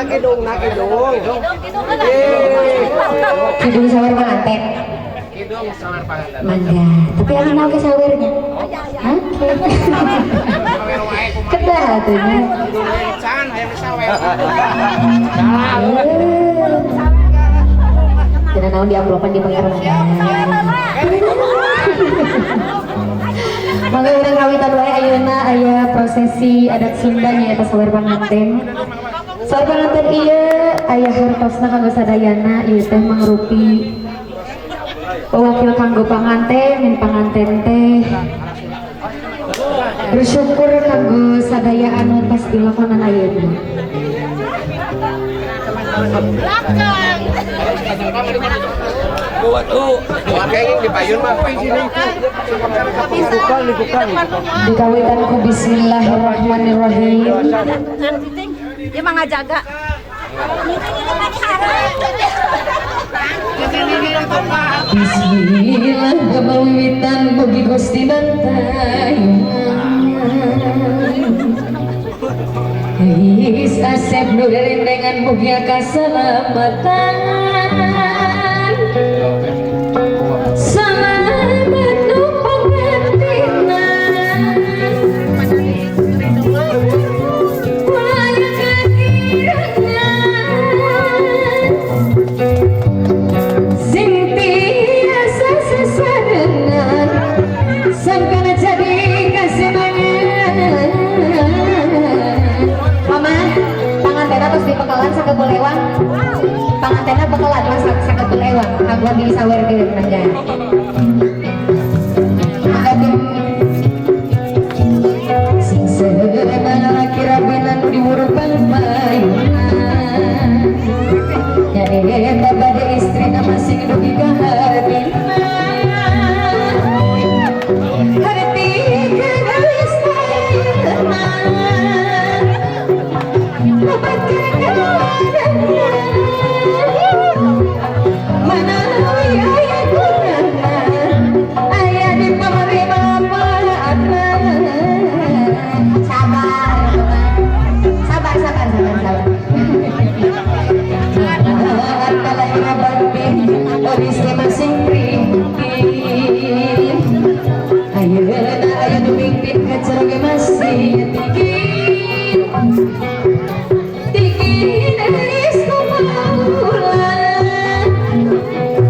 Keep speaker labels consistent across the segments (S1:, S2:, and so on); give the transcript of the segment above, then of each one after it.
S1: Kidung na kidung.
S2: Kidung sawer panganten.
S1: Kidung sawer panganten.
S2: Mangga, tapi anu mau ke sawernya. Oke. Kedah atuh nya.
S1: Can hayang disawer.
S2: Cenah naon di amplopan di pangeran. Mangga urang kawitan wae ayeuna aya prosesi adat Sunda nyaeta sawer panganten. Sawer panganten ieu aya hartosna kanggo sadayana, ieu teh mangrupi pewakil kanggo panganten, min panganten teh bersyukur kanggo sadaya anu tos dilakonan ayeuna. Dikawitan ku bismillahirrahmanirrahim.
S3: Dia mah ngajaga.
S2: Bismillah kabawiwitan mugi Gusti bantayungan. Is asep nu rendengan mugi kasalamatan. Salamat nu pangantinan. Waya kakirangan. Sing tiasa sesarengan sangkana jadi kasenangan. Mama, pangantena tos dibekalan saged lewang. Pangantena bekalan mas saged lewang kanggo disawerkeun mangga. Mangga sing seunana laki rabina nu diwurupan payunan. Nyaeta bade istrina masing dugi ka hartina. Harti kana istrina. Manawi aya gunana, aya di pamarima-manfaatna. Sabar, sabar, sabar, sabar, sabar. Antara bakti, oris masing prihatin. Ayeuna aya nu mimpin kacaroge masih yakin. Tikin eris kumaulan,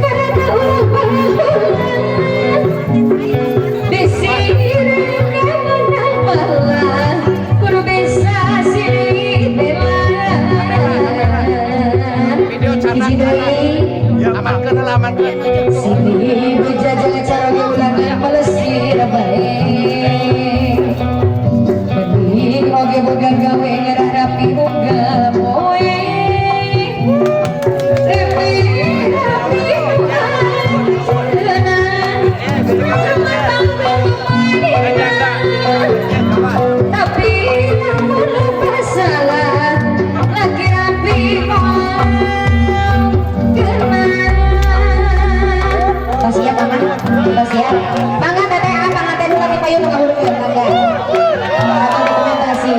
S2: karena urang bahulan. Disireun ka menang malah, kudu bisa silih belan.
S1: Video
S2: Hiji deui.
S1: Amankeun heula amankeun.
S2: Sini ibu jajal caroge ulangan pelesir bae. Mending oge boga gawe ngerah rapi unggal poe. Rapi rapi unggal tapi namun lupa salah laki rapi mau kena. Tos siap mama, tos siap. Mangga teteh ah panganten nu lagi payun ngahurungkeun mangga. Dokumentasi.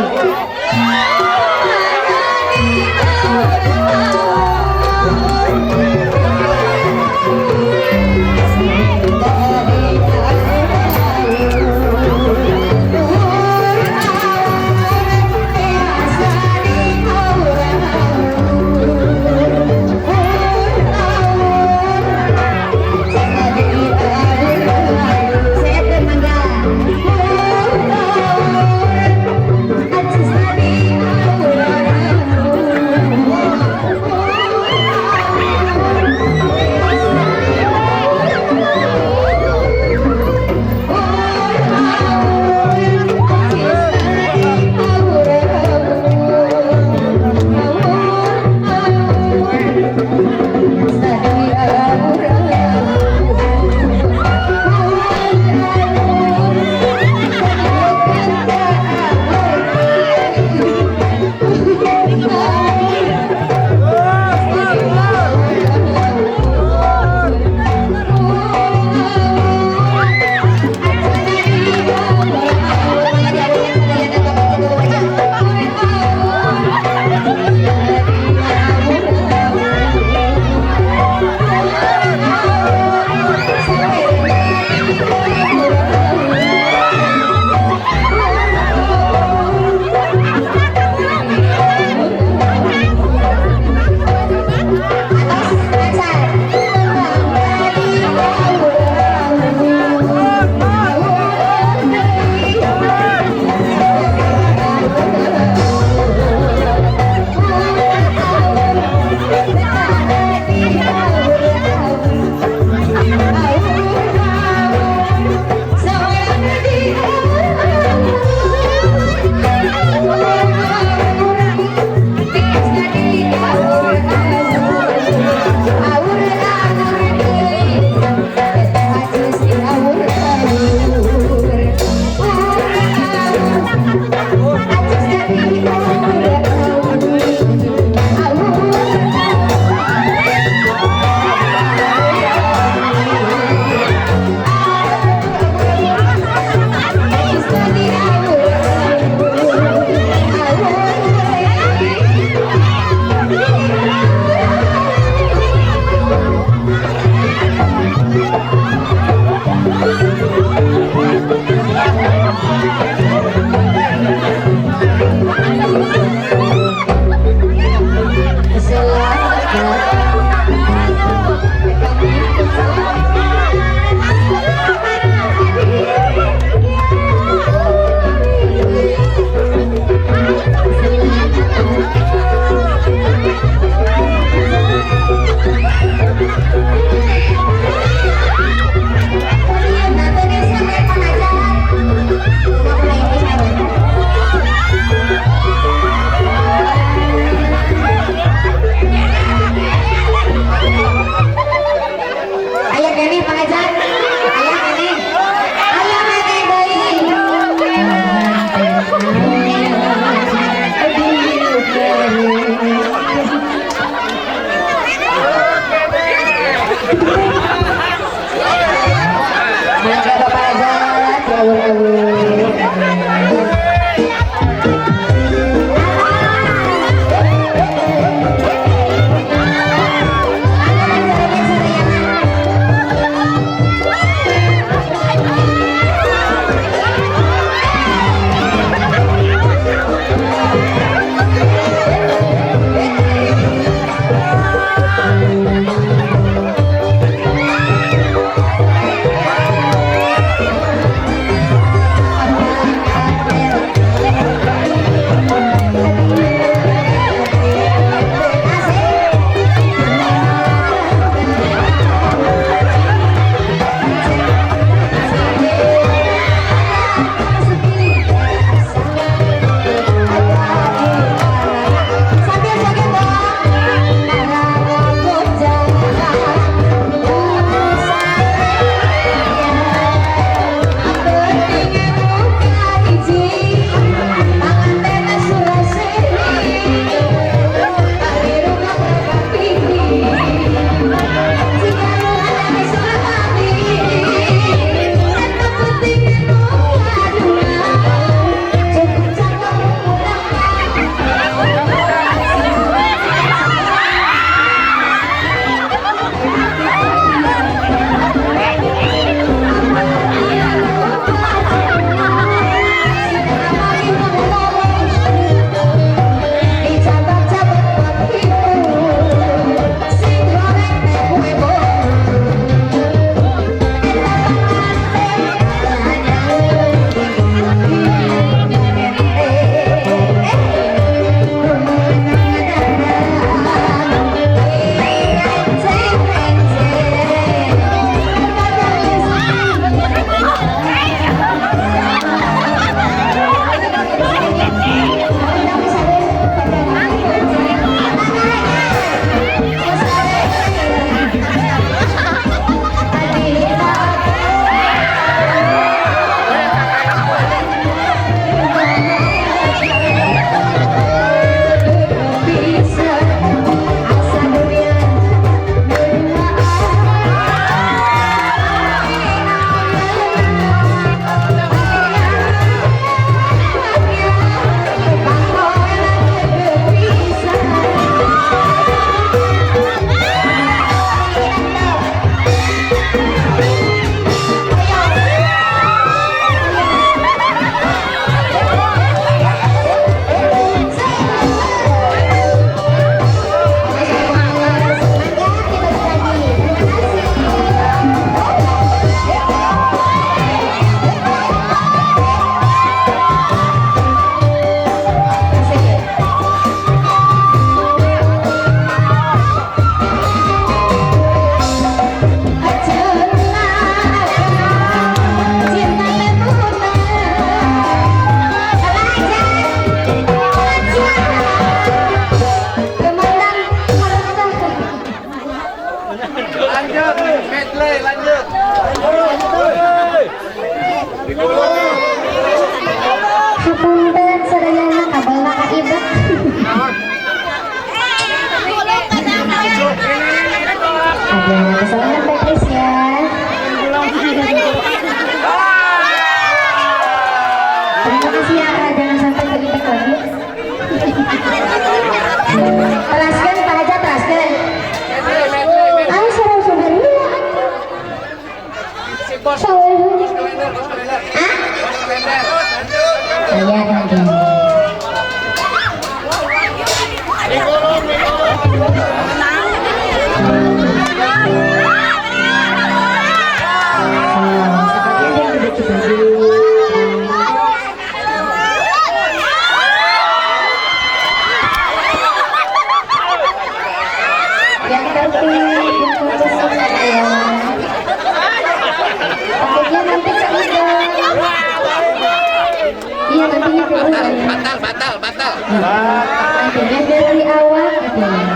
S1: Lanjut, medley lanjut.
S2: Hapunten sadayana kabelna ka ibu. Ada kesalahan teknis ya. Terima kasih ya, jangan sampai keitek lagi. Teraskan Pak Haja, teraskan. Ayo saudara ya.
S1: Si bos.
S2: Saudara.
S1: Bos kalender, bos kalender.
S2: Ah?
S1: Bos kalender.
S2: Iya nanti. Sepertinya dia udah dibagi. Yang tertib, yang khusus ya. Takutnya nanti keidam. Iya nantinya keidam.
S1: Batal, batal, batal.
S2: Nantinya dari awal gitu ya.